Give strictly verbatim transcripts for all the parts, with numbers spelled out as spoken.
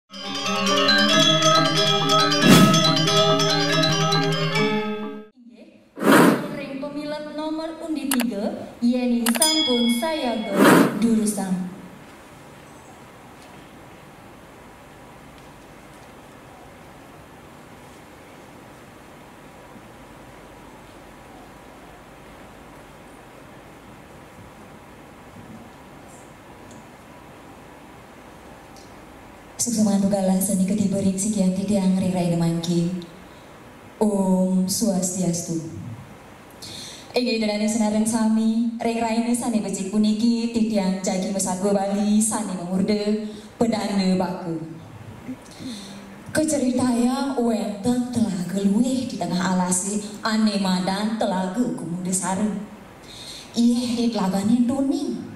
Ring pemilet nomor undi tiga, yéning sampun sayaga durusang. Suksma mantuk galah sané katiba ring sikian titiang ring rahina mangkin. Om Swastiastu. Inggih, ida dané sinareng sami, ring rahina sané becik puniki titiang jagi masatua Bali sané mamurda Pedanda Baka. Kacritayang wénten telaga luih di tengah alasé ané madan Telaga Kumudasara. Yéh, di telagané tuning.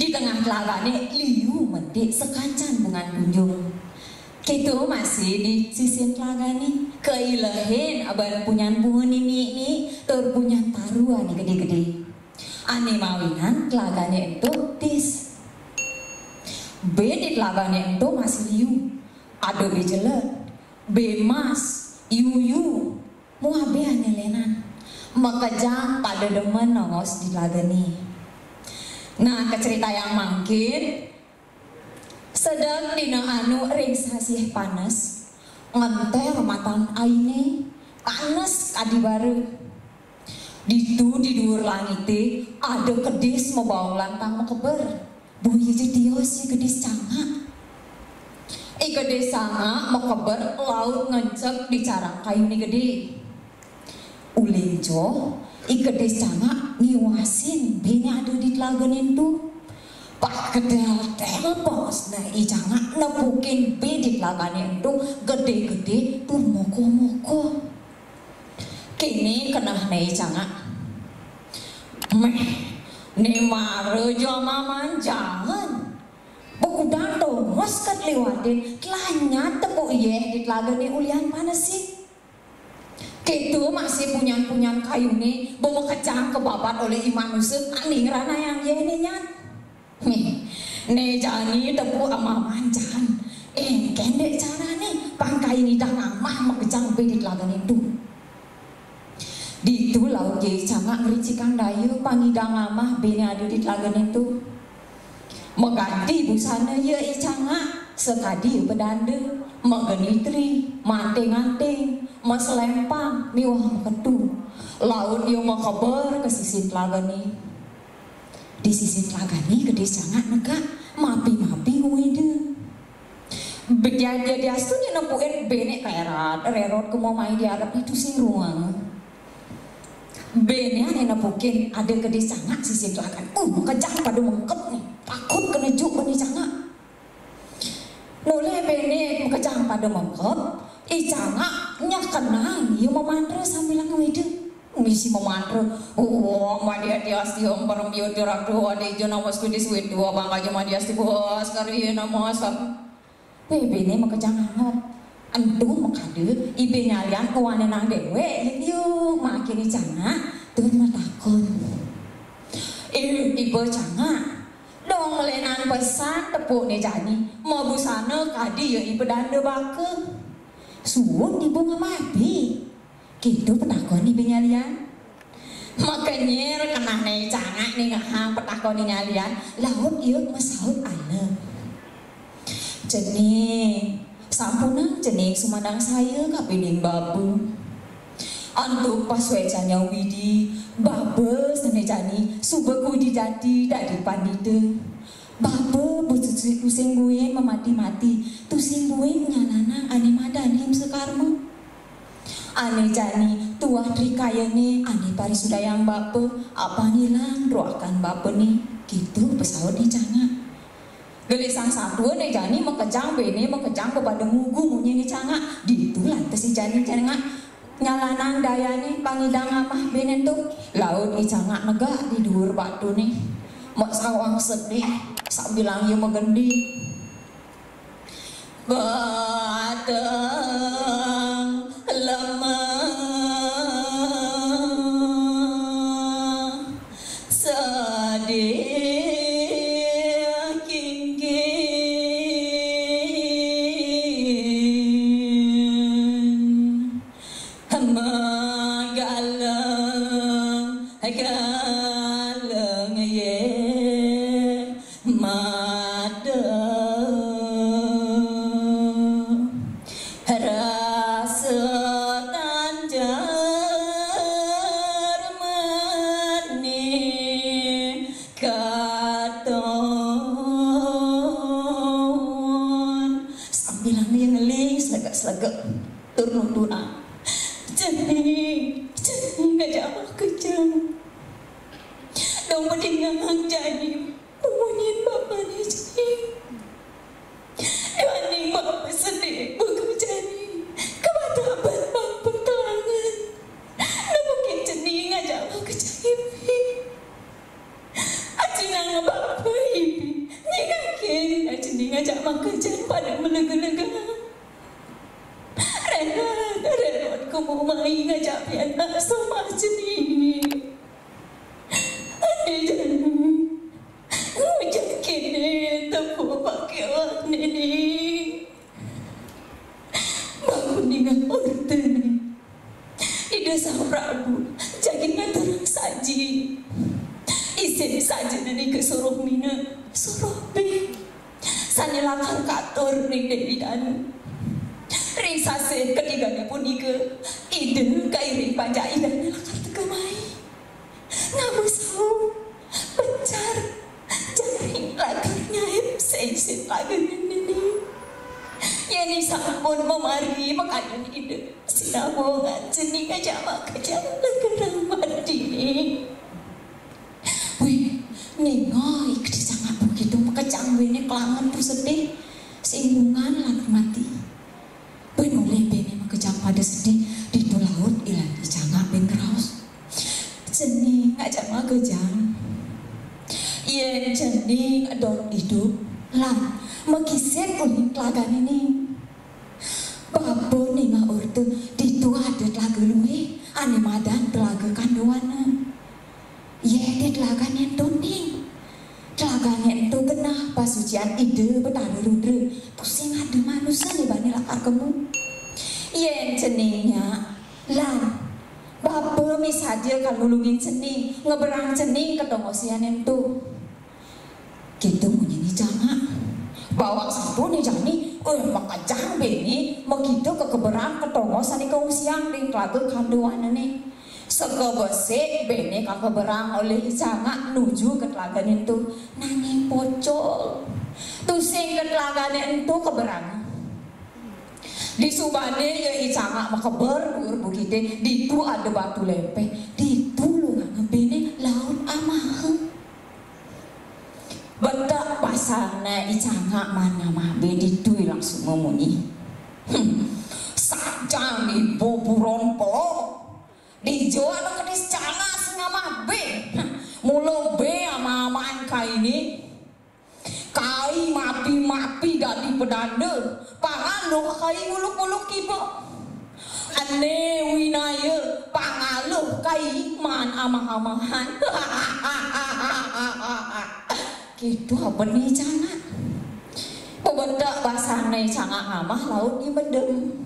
Di tengah telagané liu medik sakancan bungan kunjung. Kéto masih di sisin telagané, kailehin aban punyan bunga nini-nini tur punyan taru ané gedé-gedé. Ané mawinan telagané ento tis. Bé di telagané ento masih liu. Ada bé jelet, bé mas, yuyu, muah bé ané lénan. Makejang pada demen nongos di telagané. Nah, kacritayang mangkin, sedeng dina anu ring sasih panes, ngenter matan ainé, panes kadi bara. Ditu di duur langité ada kedis mabaong lantang makeber. Boya ja tios I Kedis Cangak. I Kedis Cangak makeber laut ngenceg di carang kayuné gedé. Uling joh, I Kedis Cangak ngiwasin béné ada di telagané ento. Pas ketel-tel bosné I Cangak nepukin bé di telagané ento gedé-gedé tur mokoh-mokoh. Kéné kenehné I Cangak. Méh, né mara ja mamanjangan. Pakudang tongos kat liwatin, telanyat tepuk yéh di telagané ulihan panesé. Kéto masih punyan-punyan kayuné, ba makejang kababat olih I Manusa, ané ngranayang yéhné nyat. Nih, né jani tepuk amamanjangan. Éngkén dek carané, pang kai ngidang amah makejang bé di telagané ento. Ditu laut ja I Cangak ngricikang daya pang ngidang amah béné ada di telagané ento. Maganti busana ia I Cangak, sakadi ia pedanda, magenitri, manting-anting, maselempang, miwah maketu. Laut ia makeber ka sisin telagané. Di sisin telagané Kedis Cangak negak, mapi-mapi nguida. Bejadiastu né nepukin béné kerot, rerot kema mai di arep ditu sing ruang. Béné ané nepukin ada Kedis Cangak sisin telagané. Uh, makejang pada mengkep né. Takut kena juk bani Cangak. Nolih béné makejang pada mengkep, I Cangak nyekenang ia mamantra sambilang nguida. Misi mamantra, "Om Adi Adi Asti Om Param Jyoti Rakto Adi Jana Vastu Diswidwa Bangkaja Madi Asti Bos Kari Namo Sam." Wéh, béné makejang anget. Ento makada, ibé nyalian kuané nang déwék, yuk, yuk, makin I Cangak, tur matakon. Ih, iba Cangak, dong lénan pesan tepukné jani, mabusana kadi ia I Pedanda Baka. Suud iba ngamah bé. Kéto patakon ibé nyalian. Makenyir kenehné I Cangak ningehang patakon nyalian, laut ia masaut alem. Cening, sampunang cening sumandang saya kapining baba. Antuk pasuécan Hyang Widhi, baba sané jani suba kawidi jati dadi pandita. Baba tusing buin mamati-mati, tusing buin nyalanang ané madan himsa karma. Ané jani tuah trikayané ané parisudayang bapa, apang ilang druakan bapané, kéto pasautné Cangak. Gelisang satua né jani makejang béné makejang ba pada ngugu munyiné Cangak. Ditu lantas I jani Cangak nyalanang dayané pang ngidang amah béné ento. Laut I Cangak negak di duur batuné. Mak sawang sedih, sambilang ia magending. Batang lemah sedih kingking. Slegek tur nundunang. Cening, cening ngajak makejang. Dong madingang jani munyin bapané cening. Duaning bapa sedih buka jani, kabataban bapa kelangen. Nepukin cening ngajak makejang ibi. Ajinang bapa ibi nyingakin cening ngajak makejang pada melega-lega. Rerot, rerot kumu mai ngajak pianak somah cening. Ané jani, ngujak kéné tepuk pakéané. Bapa ningeh ortané. Ida Sang Prabu jagi ngaturang saji. Isin sajina nika suruh mina, suruh bé. Sané lakar katur ring Déwi Danu. Ring sasih katigané punika, Ida kairing panjak Idané lakar teka mai. Ngaba saur, pencar, jaring lakar nyaib seisin lagané nini. Yéning sampun mamari makayun Ida, sinabungan cening ngajak makejang lakar matiné. Wih, ningeh I Cangak begitu makejang béné kelangen tur sedih, sing bungan lakar mati. Buin olih béné makejang pada sedih, ditu laut ilat I Cangak buin ngraos. Cening ngajak makejang. Yén cening dot idup, lan makisid uling telagané ning. Bapa ningeh orta, ditu ada telaga luih, ané madan Telaga Kandawana. Yé, di telagané ento ning. Telagané ento genah pasucian Ida Betara Rudra, tusing ada manusa né bani lakar kemu. Yén cening nyak, lan bapa misadia kal nulungin cening, ngeberang cening ka tongosian ento. Kéto munyin I Cangak. Bawak sato né jani, eh, makejang béné, makita kakeberang ka tongos ané kaungsiang ring Telaga Kandawanané. Seka besik béné kakeberang olih I Cangak nuju ka telagané ento. Nanging pocol. Tusing ka telagané ento keberang. Disubané ia I Cangak makeber duur bukité, ditu ada batu lempeh, ditu lunganga béné laut Amaha. Betek basangné I Cangak maan ngamah bé, ditu ia langsung mamunyi. Hmm, sajang di buburon pelog. Dija anak kedis Cangak sing ngamah bé. Hmm, mula bé amah-amahan kainé. Kai mapi-mapi dadi pedanda, pangaluh kai nguluk-nguluk kiba. Ené winaya pangaluh kai maan amah-amahan. Kéto bené I Cangak. Pabetek basangné I Cangak ngamah laut ia medem.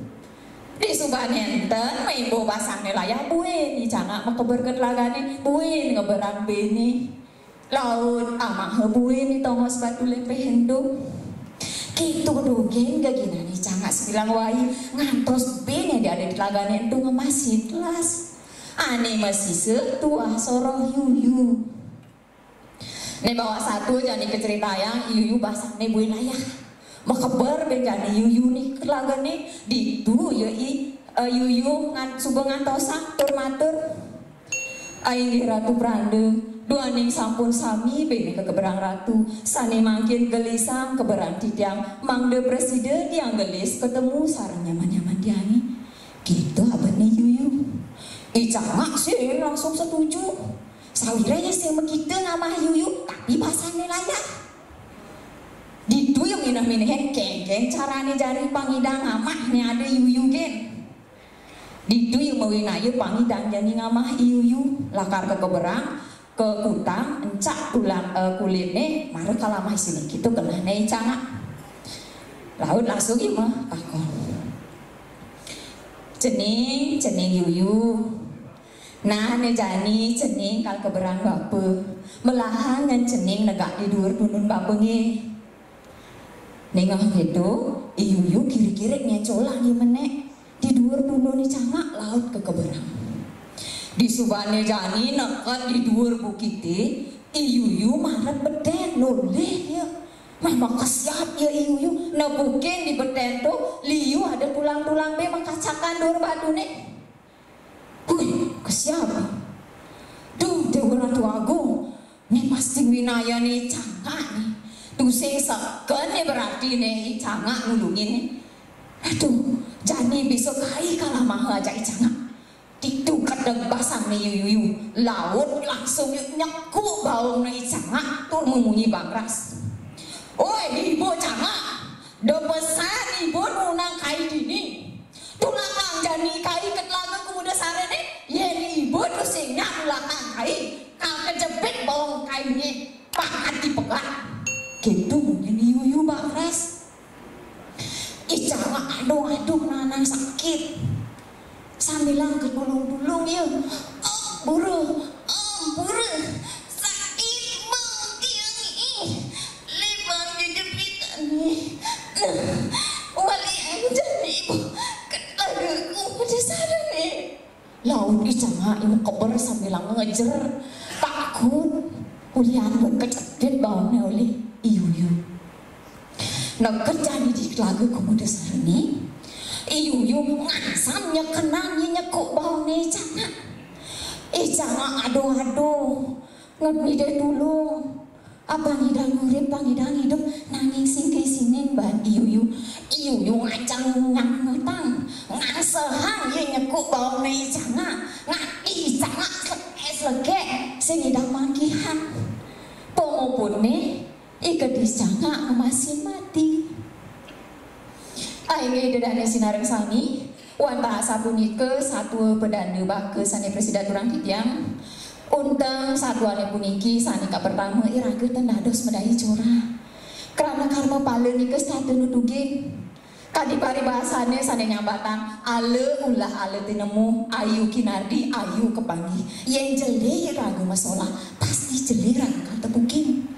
Disubané enten, maimbuh basangné layah buin I Cangak makeber ka telagané, buin ngeberang béné. Laut Amaha buin di tongos batu lempeh ento. Kéto dogén geginané I Cangak sabilang wai, ngantos béné di ada di telagané ento ngamah sitlas. Ané masisa tuah soroh yuyu. Né bawak satua jani kacritayang, yuyu basangné buin layah. Makeber bé jani yuyu nika ka telagané, ditu ia I, eh, yuyu ngan-, suba ngantosang tur matur. Inggih Ratu Pranda, duaning sampun sami béné kakeberang Ratu, sané mangkin gelisang keberang titiang, mangda prasida tiang gelis katemu sareng nyaman-nyaman tiangé. Kéto abetné yuyu. I Cangak sing langsung setuju. Sawiréh ia sing makita ngamah yuyu, tapi basangné layah. Ditu ia mineh-minehin kénkén carané jani pang nyidang ngamah né ada yuyu gén. Ditu ia mawinaya pang nyidang jani ngamah yuyu, lakar kakeberang, kakutang, encak tulang, eh, kulitné, mara kalamah isiné, kéto kenehné I Cangak. Laut langsung ia matakon. Cening, cening yuyu. Nah, né jani cening kal keberang bapa. Melahan ngan cening negak di duur tundun bapa nggih. Ningeh kéto, I Yuyu kirik-kirik ngencolang ia menék di duur tundun I Cangak laut kakeberang. Disubané jani neked di duur bukité, I Yuyu maret bedén nolih ia. Mah makesiab ya I Yuyu, nepukin di beten to, liu ada tulang-tulang bé makacakan dur batuné. Hui, kesiab. Duh, Déwa Ratu Agung, né pasti winayané I Cangak né. Tusing seken né berarti né I Cangak nulungin né. Aduh, jani bisa kai kalah maha ajak I Cangak. Ditu kedeg basangné I Yuyu, laut langsung nyekuk baongné I Cangak tur mamunyi bangras. Oi, Ibu Cangak, da pesan Ibu nunang kai dini. Tulakang jani kai ka telaga Kumudasarané, yén Ibu tusing nyak nulakang kai, kakejepit baong kainé, pakat dipegat. Kéto munyin I Yuyu bangras. I Cangak aduh-aduh nanang sakit. Sambilang katulung-tulung ya. Ampura, ampura, sakit bang tiang ih. Lebang jejepitan ih. Nah, walian jani Ibu ka telaga Kumudasarané. Laut I Cangak I makeber sambilang ngejer. Takut ulian buat kejepit baongné olih I Yuyu. Neked jani di telaga Kumudasarané, I Yuyu ngansam nyekenan ya nyekuk baongné I Cangak. I Cangak aduh-aduh, nget ngidih tulung. Apang ngidang urip, pang ngidang idup, nanging sing kaisining ban I Yuyu. I Yuyu ngajeng nyangetang, ngangsehang ya nyekuk baongné I Cangak, ngati I Cangak slekek-slekek, sing ngidang manggihan. Pangupuné, I Kedis Cangak ngemasin mati. Inggih Ida dané sinareng sami, wantah asapunika satua padanda baka sané prasida aturang titiang. Unteng satuané puniki sané kapertama iraga ten dados madaya corah. Krana karma pala nika setata nutugin. Kadi paribasané sané nyambatang, ala ulah ala tinemu, ayu kinardi, ayu kapanggih. Yén jelé raga masolah, pasti jelé raga katepukin.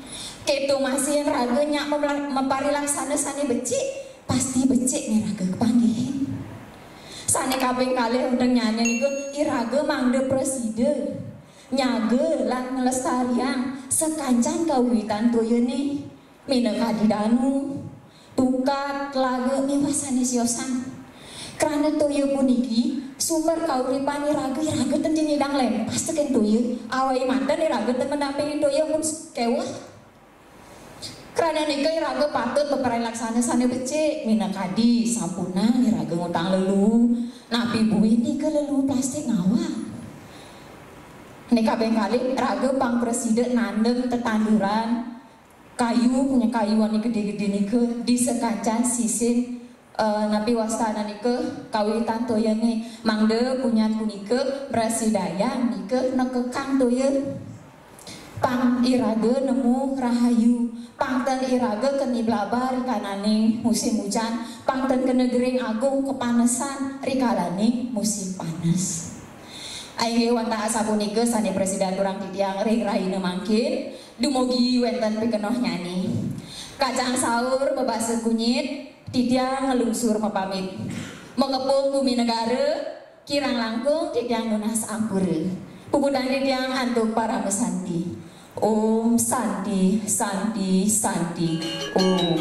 Kéto masih yén raga nyak maparilaksana sané becik, pasti becik né raga kapanggihin. Sané kaping kalih unteng nyanyi nika iraga mangda prasida nyaga lan nglestariang sakancan kawiwitan toyané. Minakadi danu, tukad, telaga miwah sané siosan. Krana toya puniki sumber kauripan iraga, iraga ten nyidang lempas tekén toya. Awai manten iraga ten mendampingin toya mun kéweh. Krana nika iraga patut maparilaksana sané becik, minakadi sampunang iraga ngutang lelu, napi buin nika lelu plastik ngawag. Nika kaping kalih raga pang prasida nandem tetanduran kayu, punya kayu ané gedé-gedé nika di sakancan sisin, eh, napi wastana nika kawiwitan toyané, mangda punyan punika mrasidayang nika nekekang toya. Pang iraga nemu rahayu, pang ten iraga keni blabah rikalaning musim ujan, pang ten kena gering agung kapanesan rikalaning musim panes. Inggih wantah asapunika sané prasida aturang titiang ring rahina mangkin, dumugi wénten pikenohnyané. Kacang saur bebasa kunyit, titiang nglungsur mapamit. Makepung bumi negara, kirang langkung titiang nunas ampura. Puputang titiang antuk parama santi. Om Santi, Santi, Santi, Om.